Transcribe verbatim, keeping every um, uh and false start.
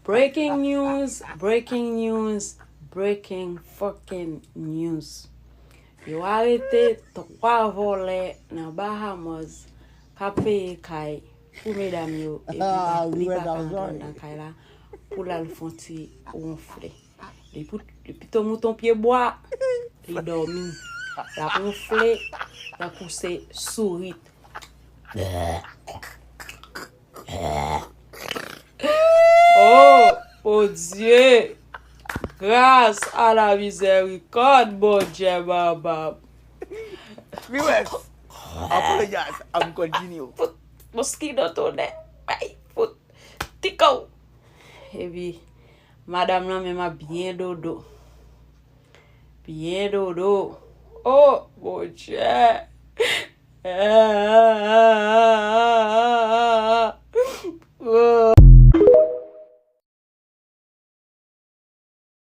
Breaking news, breaking news, breaking fucking news. Yo arete twa vòlè nan Bahamas k ap peye kay pou medam yo epi pa, li pa ka antre nan kay la pou l al fè yon ti wonfle. Li pou, li pito mouton pye bwa, li dòmi. L ap wonfle tankou se sourit. Oh, Bondye! Grâce à la miséricorde, Bondye, baba. Viewers, apologize, I'm continue. Fout, moskito tonè. Ay, fout. Tikaw. Epi, madanm lan menm ap byen dodo. Byen dodo. Oh, Bondye.